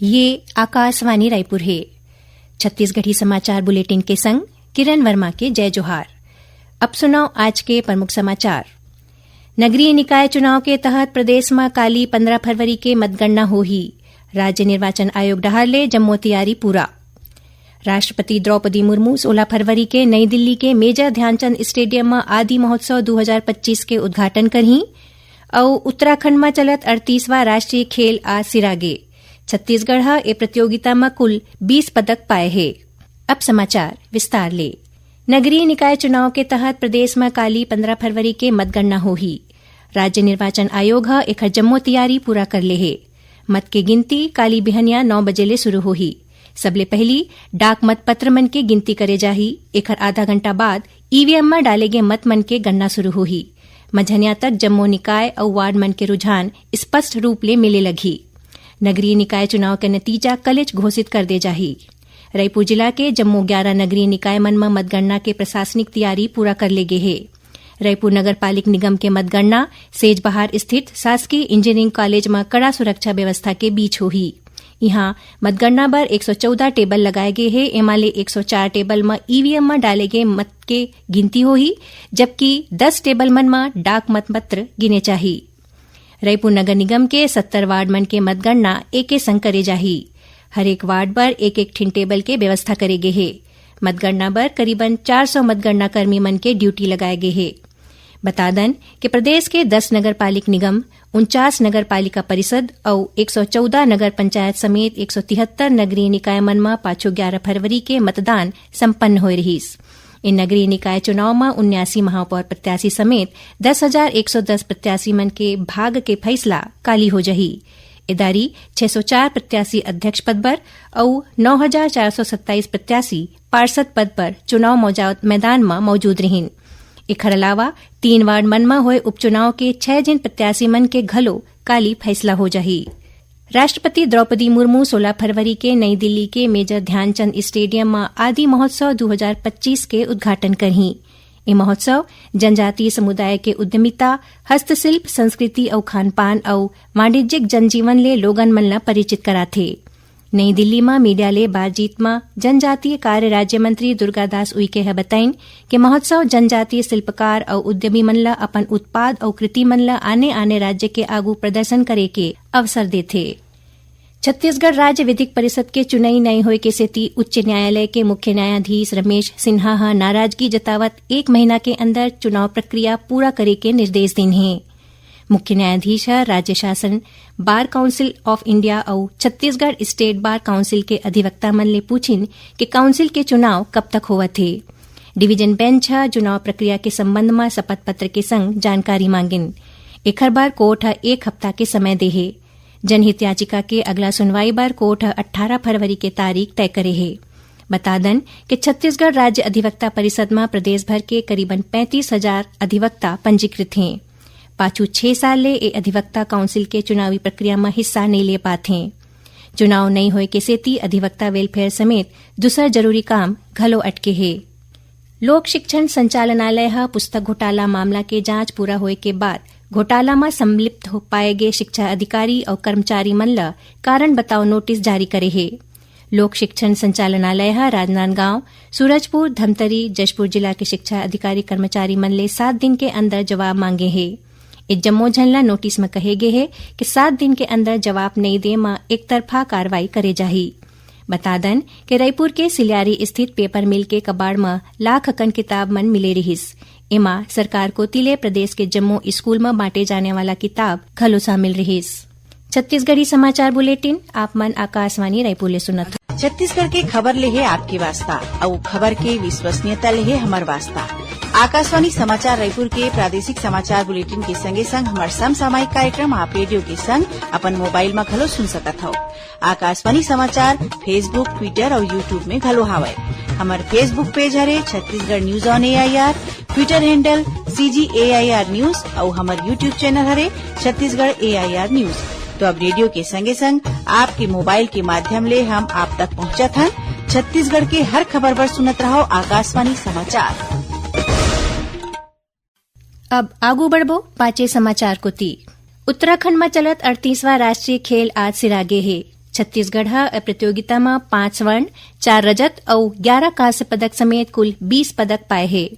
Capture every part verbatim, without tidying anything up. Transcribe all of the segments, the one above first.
ये आकाशवाणी रायपुर हे। छत्तीसगढ़ी समाचार बुलेटिन के संग किरण वर्मा के जय जोहार। अब सुनव आज के प्रमुख समाचार। नगरीय निकाय चुनाव के तहत प्रदेश म काली पंद्रह फरवरी के मतगणना होही। राज्य निर्वाचन आयोग डहार ले जम्मो तैयारी पूरा। राष्ट्रपति द्रौपदी मुर्मू सोलह फरवरी के नई दिल्ली के मेजर ध्यानचंद स्टेडियम म आदि महोत्सव दू हजार पच्चीस के उद्घाटन करही। अउ उत्तराखंड म चलत अड़तीसवां राष्ट्रीय खेल आज सिरागे। छत्तीसगढ़ ह ए प्रतियोगिता म कुल बीस पदक पाए हे। अब समाचार विस्तार ले। नगरीय निकाय चुनाव के तहत प्रदेश म काली पंद्रह फरवरी के मतगणना होही। राज्य निर्वाचन आयोग ह एखर जम्मो तैयारी पूरा कर ले हे। मत के गिनती काली बिहनिया नौ बजे ले शुरू होही। सबले पहिली डाक मतपत्र मन के गिनती करे जाही। एखर आधा घंटा बाद ईवीएम म डाले गे मत मन के गणना शुरू होही। मझनिया तक जम्मो निकाय अउ वार्ड मन के रुझान स्पष्ट रूप ले मिले लगही। नगरीय निकाय चुनाव के नतीजा कलेच घोषित कर दे जाही। रईपुर जिला के जम्मो ग्यारह नगरीय निकाय मन म मतगणना के प्रशासनिक तैयारी पूरा कर ले गे हे। रईपुर नगर पालिक निगम के मतगणना सेजबहार स्थित शासकीय इंजीनियरिंग कॉलेज म कड़ा सुरक्षा व्यवस्था के बीच होही। इहां मतगणना बर एक सौ चौदह टेबल लगाए गे हे। एमा ले एक सौ चार टेबल म ईवीएम म डाले गे मत के गिनती होही, जबकि दस टेबल मन म डाक मतपत्र गिने जाही। रईपुर नगर निगम के सत्तर वार्ड मन के मतगणना एके संग करे जाही। हरेक वार्ड बर एक एक ठिन टेबल के व्यवस्था करे गे हे। मतगणना बर करीबन चार सौ मतगणना कर्मी मन के ड्यूटी लगाए गे हे। बता दन कि प्रदेश के दस नगर पालिक निगम, उनचास नगर पालिका परिषद अउ एक सौ चौदह नगर पंचायत समेत एक सौ तिहत्तर नगरीय निकाय मन म पाछू ग्यारह फरवरी के मतदान संपन्न होए रिहीस। इन नगरीय निकाय चुनाव म उन्यासी महापौर प्रत्याशी समेत दस हजार एक सौ दस प्रत्याशी मन के भाग के फैसला काली हो जही। एदारी छह सौ चार प्रत्याशी अध्यक्ष पद बर अउ नौ हजार चार सौ सत्ताईस प्रत्याशी पार्षद पद पर चुनाव मौजा-, मैदान म मौजूद रिहीन। एखर अलावा तीन वार्ड मन म होए उपचुनाव के छह झिन प्रत्याशी मन के घलो काली फैसला हो जाही। राष्ट्रपति द्रौपदी मुर्मू सोलह फरवरी के नई दिल्ली के मेजर ध्यानचंद स्टेडियम म आदि महोत्सव दू हजार पच्चीस के उद्घाटन करही। ए महोत्सव जनजातीय समुदाय के उद्यमिता, हस्तशिल्प, संस्कृति अउ खानपान अउ वाणिज्यिक जनजीवन ले लोगन मन ल परिचित कराथे। नई दिल्ली म मीडिया ले बातचीत म जनजातीय कार्य राज्य मंत्री दुर्गादास उइके ह बताइन कि महोत्सव जनजातीय शिल्पकार अउ उद्यमी मन ल अपन उत्पाद अउ कृति मन ल आने-आने राज्य के आगू प्रदर्शन करे के अवसर देथे। छत्तीसगढ़ राज्य विधिक परिषद के चुनई नइ होए के सेती उच्च न्यायालय के मुख्य न्यायाधीश रमेश सिन्हा ह नाराजगी जतावत एक महीना के अंदर चुनाव प्रक्रिया पूरा करे के निर्देश दीन हे। मुख्य न्यायाधीश ह राज्य शासन, बार काउंसिल ऑफ इंडिया अउ छत्तीसगढ़ स्टेट बार काउंसिल के अधिवक्ता मन ले पूछिन कि काउंसिल के चुनाव कब तक होवत हे। डिवीजन बेंच ह चुनाव प्रक्रिया के संबंध म शपथ पत्र के संग जानकारी मांगिन। एखर बर कोर्ट ह एक हफ्ता के समय दे हे। जनहित याचिका के अगला सुनवाई बर कोर्ट ह अट्ठारह फरवरी के तारीख तय करे हे। बता दन कि छत्तीसगढ़ राज्य अधिवक्ता परिषद म प्रदेश भर के करीबन पैंतीस हजार अधिवक्ता पंजीकृत हें। पाछू छह साल ले ए अधिवक्ता काउंसिल के चुनावी प्रक्रिया म हिस्सा नइ ले पात हें। चुनाव नइ होए के सेती अधिवक्ता वेलफेयर समेत दूसर जरूरी काम घलो अटके हे। लोक शिक्षण संचालनालय ह पुस्तक घोटाला मामला के जांच पूरा होए के बाद घोटाला म संलिप्त हो पाए गे शिक्षा अधिकारी अउ कर्मचारी मन ल कारण बताओ नोटिस जारी करे हे। लोक शिक्षण संचालनालय ह राजनांदगांव, सूरजपुर, धमतरी, जशपुर जिला के शिक्षा अधिकारी कर्मचारी मन ले सात दिन के अंदर जवाब मांगे हे। ए जम्मो झन ल नोटिस म कहे गे हे कि सात दिन के अंदर जवाब नइ दे म एकतरफा कार्रवाई करे जाही। बता दन कि रईपुर के सिलियारी स्थित पेपर मिल के कबाड़ म लाख अकन किताब मन मिले रिहिस। एमा सरकार कोति ले प्रदेश के जम्मो स्कूल म बांटे जाने वाला किताब घलो शामिल रिहिस। छत्तीसगढ़ी समाचार बुलेटिन आप मन आकाशवाणी रायपुर ले सुनत हो। छत्तीसगढ़ के खबर ले हे आपके वास्ता, अउ खबर के विश्वसनीयता ले हे हमर वास्ता। आकाशवाणी समाचार रायपुर के प्रादेशिक समाचार बुलेटिन के संगे संग हमर समसामयिक कार्यक्रम आप रेडियो के संग अपन मोबाइल म घलो सुन सकत हव। आकाशवाणी समाचार Facebook, Twitter अउ YouTube में घलो हावय। हमर Facebook पेज हरे Chhattisgarh news on AIR, Twitter handle CG AIR news अउ हमर YouTube चैनल हरे छत्तीसगढ़ एआईआर न्यूज। तो अब रेडियो के संगे संग आपके मोबाइल के माध्यम ले हम आप तक पहुंचत हन। छत्तीसगढ़ के हर खबर बर सुनत रहव आकाशवाणी समाचार। अब आगू बढ़बो पांचे समाचार कोति। उत्तराखंड म चलत अड़तीसवां राष्ट्रीय खेल आज सिरागे हे। छत्तीसगढ़ ह ए प्रतियोगिता म पांच स्वर्ण, चार रजत अउ ग्यारह कांस्य पदक समेत कुल बीस पदक पाए हे।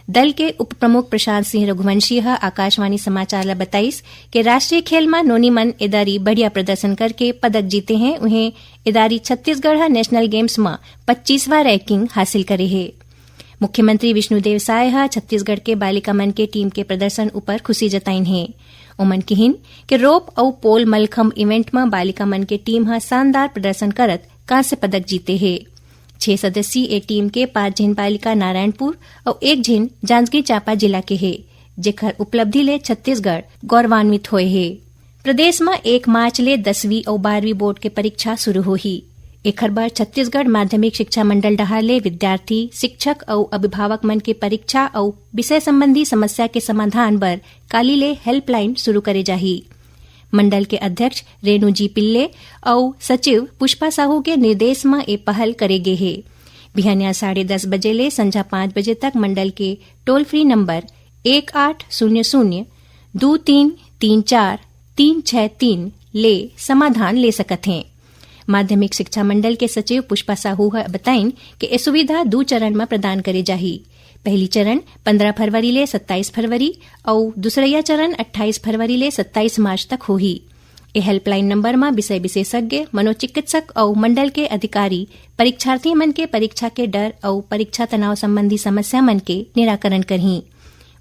दल के उप प्रमुख प्रशांत सिंह रघुवंशी ह आकाशवाणी समाचार ल बताइस के राष्ट्रीय खेल म नोनी मन एदारी बढ़िया प्रदर्शन करके पदक जीते हें। उहें, एदारी छत्तीसगढ़ ह नेशनल गेम्स म पच्चीसवां रैंकिंग हासिल करे हे। मुख्यमंत्री विष्णुदेव साय ह छत्तीसगढ़ के बालिका मन के टीम के प्रदर्शन ऊपर खुशी जताइन हे। ओमन किहिन के रोप अउ पोल मलखंभ इवेंट म बालिका मन के टीम ह शानदार प्रदर्शन करत कांस्य पदक जीते हे। छह सदस्यीय ए टीम के पांच झिन बालिका नारायणपुर अउ एक झिन जांजगीर चांपा जिला के हे, जेखर उपलब्धि ले छत्तीसगढ़ गौरवान्वित होए हे। प्रदेश म एक मार्च ले दसवीं अउ बारहवीं बोर्ड के परीक्षा शुरू होही। एखर बर छत्तीसगढ़ माध्यमिक शिक्षा मंडल डहार ले विद्यार्थी, शिक्षक अउ अभिभावक मन के परीक्षा अउ विषय संबंधी समस्या के समाधान बर काली ले हेल्पलाइन शुरू करे जाही। मंडल के अध्यक्ष रेणु जी पिल्ले अउ सचिव पुष्पा साहू के निर्देश म ए पहल करे गे हे। बिहनिया साढ़े दस बजे ले संझा पाँच बजे तक मंडल के टोल फ्री नंबर एक आठ शून्य शून्य दो तीन तीन चार तीन छह तीन ले समाधान ले सकत हें। माध्यमिक शिक्षा मंडल के सचिव पुष्पा साहू ह बताइन कि ए सुविधा दू चरण म प्रदान करे जाही। पहली चरण पंद्रह फरवरी ले सत्ताईस फरवरी अउ दूसरइया चरण अट्ठाईस फरवरी ले सत्ताईस मार्च तक होही। ए हेल्पलाइन नंबर म विषय विशेषज्ञ, मनोचिकित्सक अउ मंडल के अधिकारी परीक्षार्थी मन के परीक्षा के डर अउ परीक्षा तनाव संबंधी समस्या मन के निराकरण करही।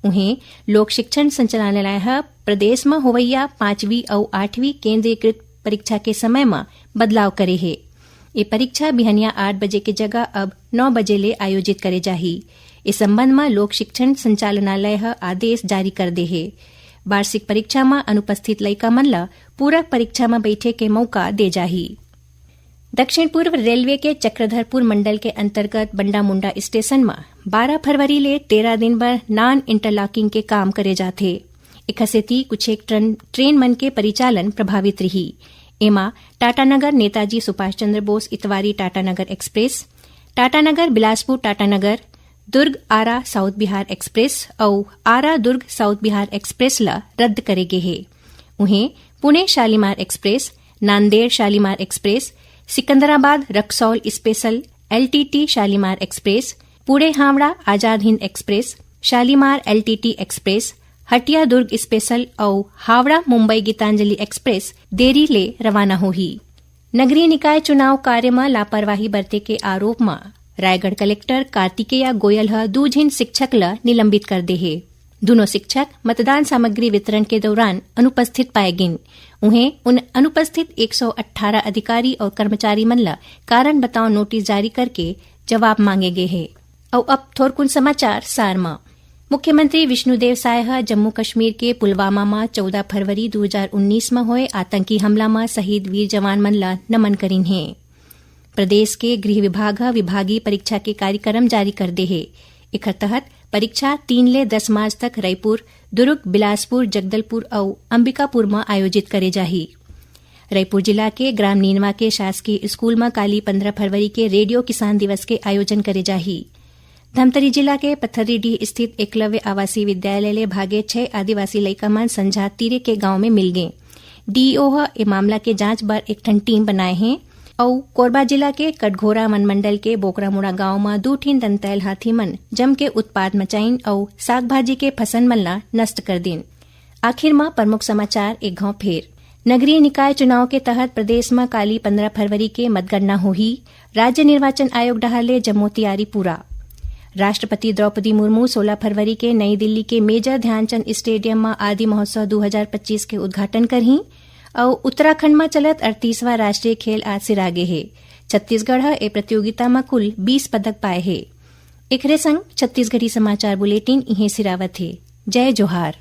उहें, लोक शिक्षण संचालनालय ह प्रदेश म होवइया पांचवीं अउ आठवीं केंद्रीकृत परीक्षा के समय म बदलाव करे हे। ये परीक्षा बिहनिया आठ बजे के जगह अब नौ बजे ले आयोजित करे जाही। इस संबंध म लोक शिक्षण संचालनालय ह आदेश जारी कर दे हे। वार्षिक परीक्षा म अनुपस्थित लइका मन ल पूरक परीक्षा म बैठे के मौका दे जाही। दक्षिण पूर्व रेलवे के चक्रधरपुर मंडल के अंतर्गत बंडामुंडा स्टेशन म बारह फरवरी ले तेरह दिन बर नॉन इंटरलॉकिंग के काम करे जाथे। एखर सेती कुछ एक ट्रेन, ट्रेन मन के परिचालन प्रभावित रही। एमा Tatanagar Netaji Subhash Chandra Bose Itwari Tatanagar express, Tatanagar Bilaspur Tatanagar, Durg Ara south Bihar express अउ आरा दुर्ग साउथ बिहार एक्सप्रेस ल रद्द करे गे हे। उहें, Pune Shalimar express, Nanded Shalimar express, Secunderabad Raxaul special LTT Shalimar express, Pune Howrah Azad Hind express, Shalimar LTT express, Hatia Durg special अउ हावड़ा मुंबई गीतांजलि एक्सप्रेस देरी ले रवाना होही। नगरीय निकाय चुनाव कार्य म लापरवाही बरते के आरोप म रायगढ़ कलेक्टर कार्तिकेया गोयल ह दू झिन शिक्षक ल निलंबित कर दे हे। दूनों शिक्षक मतदान सामग्री वितरण के दौरान अनुपस्थित पाए गिन। उहें, उन अनुपस्थित एक सौ अट्ठारह अधिकारी अउ कर्मचारी मन ल कारण बताओ नोटिस जारी करके जवाब मांगे गे हे। अउ अब थोरकुन समाचार सार म। मुख्यमंत्री विष्णुदेव साय ह जम्मू कश्मीर के पुलवामा म चौदह फरवरी दू हजार उन्नीस म होए आतंकी हमला म शहीद वीर जवान मन ल नमन करिन हे। प्रदेश के गृह विभाग ह विभागीय परीक्षा के कार्यक्रम जारी कर दे हे। एखर तहत परीक्षा तीन ले दस मार्च तक रईपुर, दुर्ग, बिलासपुर, जगदलपुर अउ अंबिकापुर म आयोजित करे जाही। रईपुर जिला के ग्राम नीनवा के शासकीय स्कूल म काली पंद्रह फरवरी के रेडियो किसान दिवस के आयोजन करे जाही। धमतरी जिला के पथरीडीह स्थित एकलव्य आवासीय विद्यालय ले भागे छह आदिवासी लइका मन संझा तीरे के गांव में मिल गे। डीईओ ह ए मामला के जांच बर एक ठन टीम बनाए हे। अउ कोरबा जिला के कटघोरा वनमंडल के बोकरामुड़ा गांव म दू ठिन दंतैल हाथी मन जम के उत्पात मचाइन अउ साग भाजी के फसल मन ला नष्ट कर दिन। आखिर म प्रमुख समाचार एक घाव फेर। नगरीय निकाय चुनाव के तहत प्रदेश म काली पंद्रह फरवरी के मतगणना होही। राज्य निर्वाचन आयोग डहार ले जम्मो तियारी पूरा। राष्ट्रपति द्रौपदी मुर्मू सोलह फरवरी के नई दिल्ली के मेजर ध्यानचंद स्टेडियम म आदि महोत्सव दू हजार पच्चीस के उद्घाटन करही। अउ उत्तराखंड म चलत अड़तीसवां राष्ट्रीय खेल आज सिरागे हे। छत्तीसगढ़ ह ए प्रतियोगिता म कुल बीस पदक पाए हे। एकरे संग छत्तीसगढ़ी समाचार बुलेटिन इहें सिरावत हे। जय जोहार।